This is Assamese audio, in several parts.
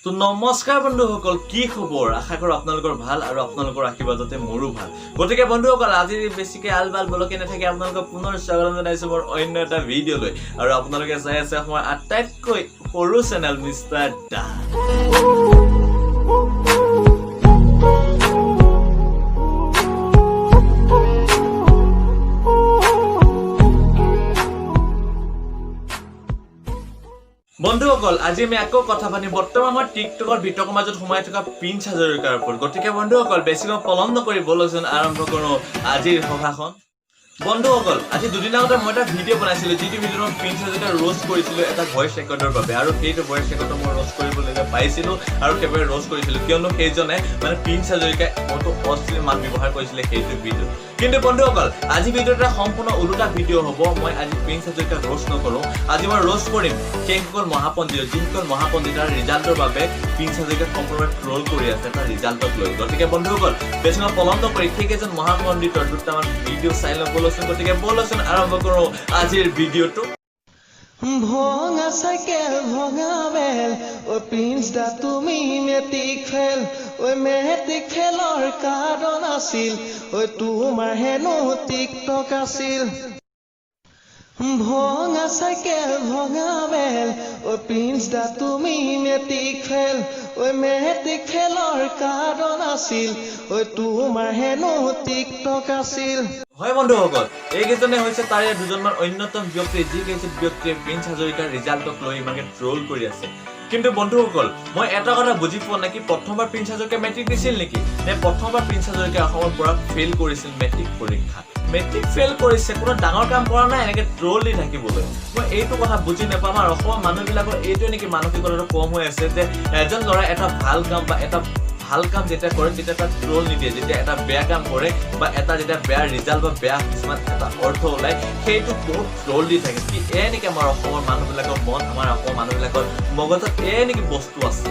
তো নমস্কাৰ বন্ধুসকল, কি খবৰ? আশা কৰোঁ আপোনালোকৰ ভাল আৰু আপোনালোকৰ আশীৰ্বাদতে মোৰো ভাল। গতিকে বন্ধুসকল, আজি বেছিকৈ আল বাল বলকে নাথাকে, আপোনালোকক পুনৰ স্বাগতম জনাইছোঁ মোৰ অন্য এটা ভিডিঅ'লৈ আৰু আপোনালোকে চাই আছে অসমৰ আটাইতকৈ সৰু চেনেল মিষ্টাৰ দা। বন্ধুসকল, আজি আমি আকৌ কথা পাতিম বৰ্তমান সময়ত টিকটকৰ বিতৰ্কৰ মাজত সোমাই থকা প্ৰিন্স হাজৰিকাৰ ওপৰত। গতিকে বন্ধুসকল, বেছি সময় পলম নকৰি ব'লকচোন আৰম্ভ কৰোঁ আজিৰ সভাখন। বন্ধুসকল, আজি দুদিন আগতে মই এটা ভিডিঅ' বনাইছিলো, যিটো ভিডিঅ'ত মই প্ৰিন্স হাজৰিকা ৰ'ষ্ট কৰিছিলো এটা ভইচ ৰেকৰ্ডৰ বাবে। আৰু সেইটো ভইচ ৰেকৰ্ডত মই ৰ'ষ্ট কৰিবলগীয়া পাইছিলো আৰু সেইবাবে ৰ'ষ্ট কৰিছিলো, কিয়নো সেইজনে মানে প্ৰিন্স হাজৰিকাই বহুতো অশ্লীল মাত ব্যৱহাৰ কৰিছিলে সেইটো ভিডিঅ'ত। কিন্তু বন্ধুসকল, আজি ভিডিঅ'টো এটা সম্পূৰ্ণ ওলোটা ভিডিঅ' হ'ব। মই আজি প্ৰিন্স হাজৰিকাক ৰ'ষ্ট নকৰোঁ, আজি মই ৰ'ষ্ট কৰিম সেইসকল মহাপণ্ডিত, যিসকল মহাপণ্ডিতৰ ৰিজাল্টৰ বাবে প্ৰিন্স হাজৰিকাক সম্পূৰ্ণৰূপে ট্ৰল কৰি আছে এটা ৰিজাল্টক লৈ। গতিকে বন্ধুসকল, বেছি সময় পলম নকৰি সেইকেইজন মহাপণ্ডিতৰ দুটামান ভিডিঅ' চাই লওঁ ব'লচোন। গতিকে ব'লচোন আৰম্ভ কৰোঁ আজিৰ ভিডিঅ'টো। ভঙা চাইকেল, ভঙা বেল, ঐ প্ৰিন্স দা, তুমি মেট্ৰিক ফেল। ঐ মেট্ৰিক ফেলৰ কাৰণ আছিল, ঐ তোমাৰ হেনো টিকটক আছিল। ভঙা চাইকেল, ভঙা বেল, ঐ প্ৰিন্স দা, তুমি মেট্ৰিক ফেল। ঐ মেট্ৰিক ফেলৰ কাৰণ আছিল, ঐ তোমাৰ হেনো টিকটক আছিল। হয় বন্ধুসকল, এইকেইজনে হৈছে তাৰে দুজনমান অন্যতম ব্যক্তি, যিকেইজন ব্যক্তিয়ে প্ৰিন্স হাজৰিকাৰ ৰিজাল্টক লৈ ইমানকে ট্ৰল কৰি আছে। কিন্তু বন্ধুসকল, মই এটা কথা বুজি পোৱা নাই কি প্ৰথমবাৰ প্ৰিন্স হাজৰিকাই মেট্ৰিক দিছিল নেকি নে প্ৰথমবাৰ প্ৰিন্স হাজৰিকাই অসমৰ পৰা ফেইল কৰিছিল মেট্ৰিক পৰীক্ষাত? মেট্ৰিক ফেইল কৰিছে, কোনো ডাঙৰ কাম কৰা নাই এনেকে ট্ৰল দি থাকিবলৈ। মই এইটো কথা বুজি নাপাওঁ। আমাৰ অসমৰ মানুহবিলাকৰ এইটোৱে নেকি মানসিকতাটো কম হৈ আছে যে এজন ল'ৰাই এটা ভাল কাম বা এটা ভাল কাম যেতিয়া কৰে, তেতিয়া তাত ট্ৰল নিদিয়ে। যেতিয়া এটা বেয়া কাম কৰে বা এটা যেতিয়া বেয়া ৰিজাল্ট বা বেয়া কিছুমান এটা অৰ্থ ওলায়, সেইটো বহুত ট্ৰল দি থাকে। কি এয়ে নেকি আমাৰ অসমৰ মানুহবিলাকৰ মন? আমাৰ অসমৰ মানুহবিলাকৰ মগজত এয়ে নেকি বস্তু আছে?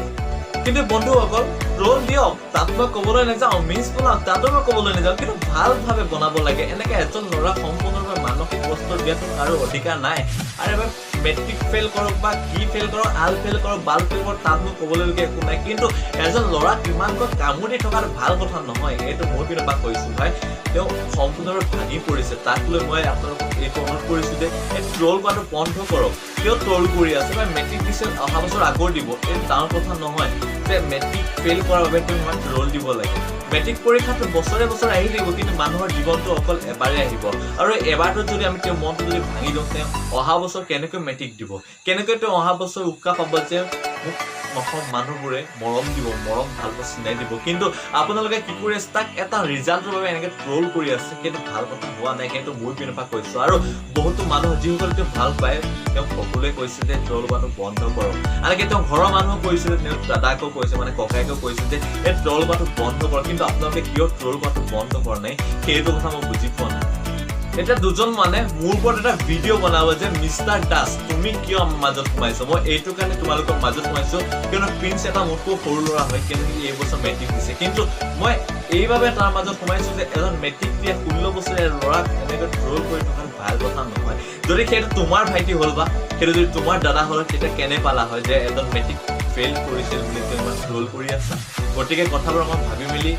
কিন্তু বন্ধুসকল, ট্ৰল দিয়ক, তাত মই ক'বলৈ নাযাওঁ। মিমছ বনাওক, তাতো মই ক'বলৈ নাযাওঁ। কিন্তু ভালভাৱে বনাব লাগে। এনেকে এজন ল'ৰা সম্পূৰ্ণৰূপে মানসিক কষ্ট দিয়াটো কাৰো অধিকাৰ নাই। আৰু এবাৰ মেট্ৰিক ফেইল কৰক বা কি ফেইল কৰক, আল ফেইল কৰক, বাল ফেইল কৰক, তাত মোৰ ক'বলগীয়া একো নাই। কিন্তু এজন ল'ৰাক ইমানকৈ কামুৰি থকাটো ভাল কথা নহয়। এইটো মোৰ পিনৰ পৰা কৈছো ভাই। তেওঁ সম্পূৰ্ণৰূপে ভাঙি পৰিছে। তাক লৈ মই আপোনালোকক এইটো অনুৰোধ কৰিছো যে এই ট্ৰল কৰাটো বন্ধ কৰক। কিয় ট্ৰল কৰি আছে বা মেট্ৰিক দিছে, অহা বছৰ আকৌ দিব। এই ডাঙৰ কথা নহয় যে মেট্ৰিক ফেইল কৰাৰ বাবে তেওঁ ইমান ট্ৰল দিব লাগে। মেট্ৰিক পৰীক্ষাটো বছৰে বছৰে আহি থাকিব, কিন্তু মানুহৰ জীৱনটো অকল এবাৰেই আহিব। আৰু এবাৰটোত যদি আমি তেওঁৰ মনটো যদি ভাঙি দিওঁ, তেওঁ অহা বছৰ কেনেকৈ মেট্ৰিক দিব? কেনেকৈ তেওঁ অহা বছৰ উৎসাহ পাব যে মোক অসম মানুহবোৰে মৰম দিব, মৰম ভাল পোৱা চিনাই দিব? কিন্তু আপোনালোকে কি কৰি আছে? তাক এটা ৰিজাল্টৰ বাবে এনেকে ট্ৰল কৰি আছে। সেইটো ভাল কথা হোৱা নাই, সেইটো মোৰ পিনৰ পৰা কৈছো। আৰু বহুতো মানুহ, যিসকলে তেওঁ ভাল পায়, তেওঁক সকলোৱে কৈছে যে ট্ৰল কৰাটো বন্ধ কৰক। আনকি তেওঁ ঘৰৰ মানুহো কৈছিলে, তেওঁৰ দাদাকো কৈছে, মানে ককায়েকেও কৈছে যে এই ট্ৰল কৰাটো বন্ধ কৰক। কিন্তু আপোনালোকে কিয় ট্ৰল কৰাটো বন্ধ কৰা নাই, সেইটো কথা মই বুজি পোৱা নাই। এতিয়া দুজন মানে মোৰ ওপৰত এটা ভিডিঅ' বনাব যে মিষ্টাৰ দাস, তুমি কিয় আমাৰ মাজত সোমাইছা? মই এইটো কাৰণে তোমালোকৰ মাজত সোমাইছো কিয়নো প্ৰিন্স এটা মোতকৈ সৰু ল'ৰা হয়, কিন্তু সি এইবছৰ মেট্ৰিক দিছে। কিন্তু মই এইবাবে তাৰ মাজত সোমাইছো যে এজন মেট্ৰিক দিয়া 16 বছৰীয়া ল'ৰাক এনেকৈ ট্ৰল কৰি থকাটো ভাল কথা নহয়। যদি সেইটো তোমাৰ ভাইটি হ'ল বা সেইটো যদি তোমাৰ দাদা হ'ল, তেতিয়া কেনে পালা হয় যে এজন মেট্ৰিক ফেইল কৰিছিল বুলি তুমি ইমান ট্ৰল কৰি আছা? গতিকে কথাবোৰ অকণ ভাবি মেলি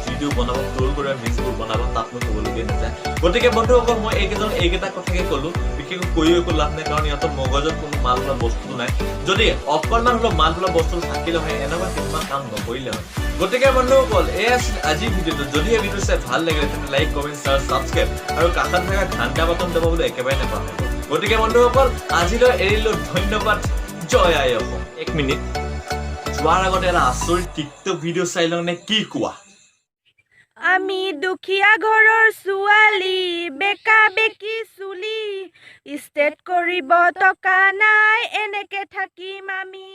ভিডিঅ' বনাব, ট্ৰল কৰিব, মিমছবোৰ বনাব, তাত মই ক'বলগীয়া নাযায়। গতিকে বন্ধুসকল, মই এইকেইজন এইকেইটা কথাকে ক'লো। বিশেষকৈ কৈও একো লাভ নাই, কাৰণ ইহঁতৰ মগজত কোনো মাল বোলা বস্তু নাই। যদি অকণমান হ'লেও মাল বোলা বস্তু থাকিলে হয়, এনেকুৱা কিছুমান কাম নকৰিলে হয়। গতিকে বন্ধুসকল, এই আছিল আজিৰ ভিডিঅ'টো। যদি এই ভিডিঅ' চাই ভাল লাগিলে, তেন্তে লাইক, কমেণ্ট, শ্বেয়াৰ, ছাবস্ক্ৰাইব আৰু কাষত থকা ঘণ্টা বাটন দবাবলৈ একেবাৰে নাপাহৰিব। গতিকে বন্ধুসকল, আজিলৈ এৰিলো। ধন্যবাদ। জয় আই অসম। এক মিনিট, যোৱাৰ আগতে এটা আচৰিত টিকটক ভিডিঅ' চাই লওঁ নে কি কোৱা? আমি দুখীয়া ঘৰৰ ছোৱালী, বেকা বেকি চুলি, ষ্টেট কৰিব টকা নাই, এনেকে থাকিম আমি।